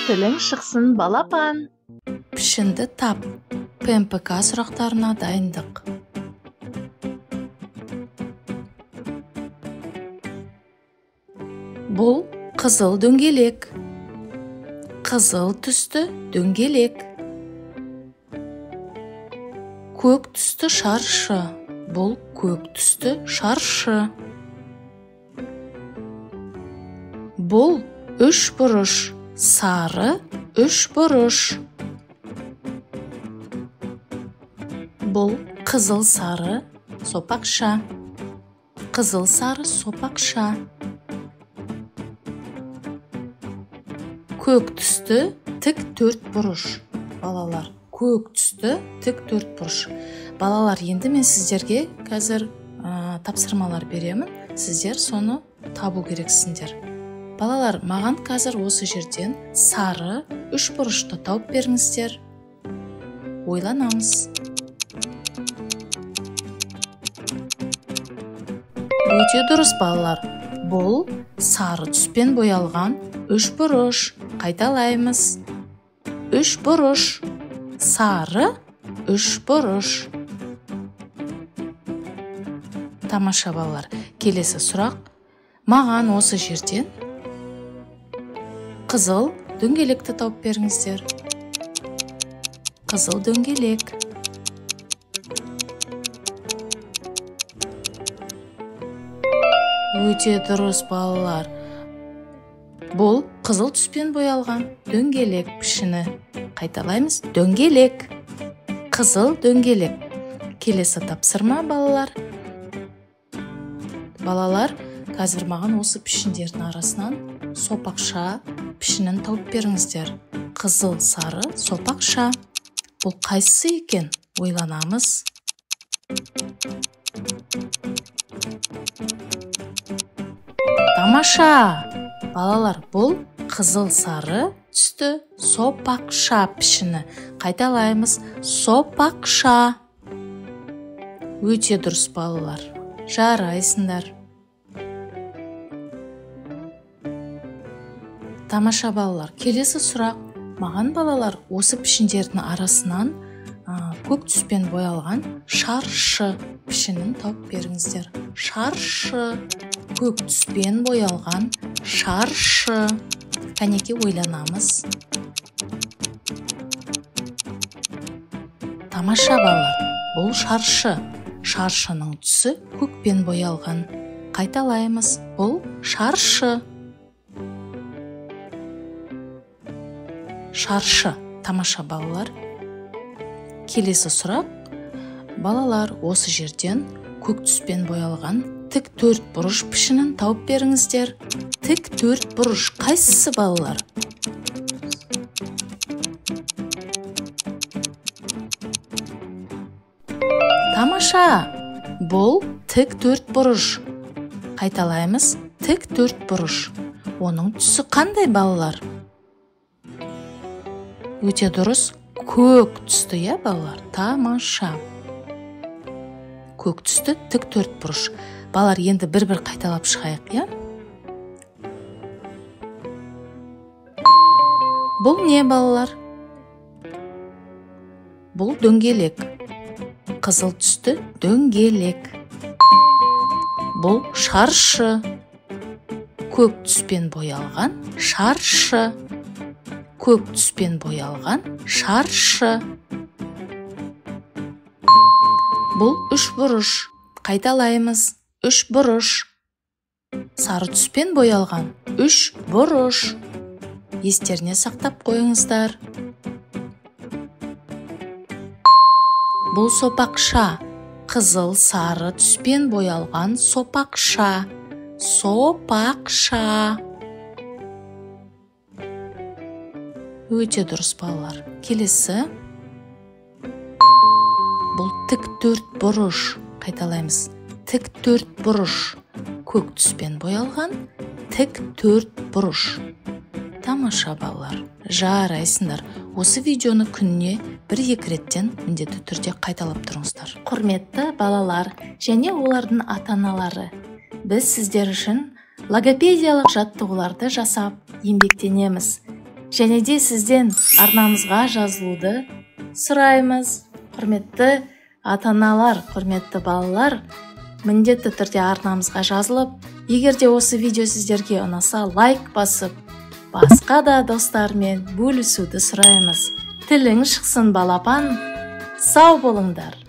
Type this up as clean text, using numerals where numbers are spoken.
Тілің шықсын балапан. Пішінді тап. ПМПК сұрақтарына дайындық. Бұл қызыл дөңгелек. Қызыл түсті дөңгелек. Көк түсті шаршы. Бұл көк түсті шаршы. Бұл үш бұрыш. Сары үш бұрыш. Бұл қызыл сары сопақша. Қызыл сары сопақша. Көк түсті тік төрт бұрыш. Балалар, көк түсті тік төрт бұрыш. Балалар, енді мен сіздерге қазір тапсырмалар беремін. Сіздер соны табу керексіңдер. Балалар, маған қазір осы жерден сары үш бұрышты тауып беріңіздер. Ойланамыз. Өте дұрыс, балалар. Бұл сары түспен боялған үш бұрыш. Қайталаймыз. Үш бұрыш. Сары үш бұрыш. Тамаша, балалар. Келесі сұрақ. Маған осы жерден қызыл дөңгелекті тауып беріңіздер. Қызыл дөңгелек. Өте дұрыс, балалар. Бұл қызыл түспен боялған дөңгелек пішіні. Қайталаймыз. Дөңгелек. Қызыл дөңгелек. Келесі тапсырма, балалар. Балалар, қазір маған осы пішіндердің арасынан сопақша пішінін тауып беріңіздер. Қызыл, сары, сопақша. Бұл қайсысы екен? Ойланамыз. Тамаша! Балалар, бұл қызыл сары түсті сопақша пішіні. Қайталаймыз. Сопақша. Өте дұрыс, балалар. Жарайсыңдар. Тамаша, балалар. Келесі сұрақ. Маған, балалар, осы пішіндердің арасынан көк түспен боялған шаршы пішінін тауып беріңіздер. Шаршы. Көк түспен боялған шаршы. Кәнеке, ойланамыз. Тамаша, балалар. Бұл шаршы. Шаршының түсі көкпен боялған. Қайталаймыз. Бұл шаршы. Шаршы. Тамаша, балалар. Келесі сұрақ. Балалар, осы жерден көк түспен боялған тік төрт бұрыш пішінін тауып беріңіздер. Тік төрт бұрыш қайсысы, балалар? Тамаша! Бұл тік төрт бұрыш. Қайталаймыз. Тік төрт бұрыш. Оның түсі қандай, балалар? Өте дұрыс, көк түсті, иә, балалар? Тамаша. Көк түсті тік төрт бұрыш. Балалар, енді бір-бір қайталап шығайық, иә? Бұл не, балалар? Бұл дөңгелек. Қызыл түсті дөңгелек. Бұл шаршы. Көк түспен боялған шаршы. Көк түспен боялған шаршы. Бұл үш бұрыш. Қайталаймыз. Үш бұрыш. Сары түспен боялған үш бұрыш. Естеріне сақтап қойыңыздар. Бұл сопақша. Қызыл сары түспен боялған сопақша. Сопақша. Өте дұрыс, балалар. Келесі. Бұл тік төрт бұрыш. Қайталаймыз. Тік төрт бұрыш. Көк түспен боялған тік төрт бұрыш. Тамаша, балалар. Жарайсыңдар. Осы видеоны күніне бір-екі реттен міндетті түрде қайталап тұрыңыздар. Құрметті балалар және олардың ата-аналары, біз сіздер үшін Логопедиялық жаттығуларды жасап еңбектенеміз. Және де сізден арнамызға жазылуды сұраймыз. Құрметті ата-аналар, құрметті балалар, міндетті түрде арнамызға жазылып, егер де осы видео сіздерге ұнаса, лайк басып, басқа да достармен бөлісуді сұраймыз. Тілің шықсын, балапан, сау болыңдар.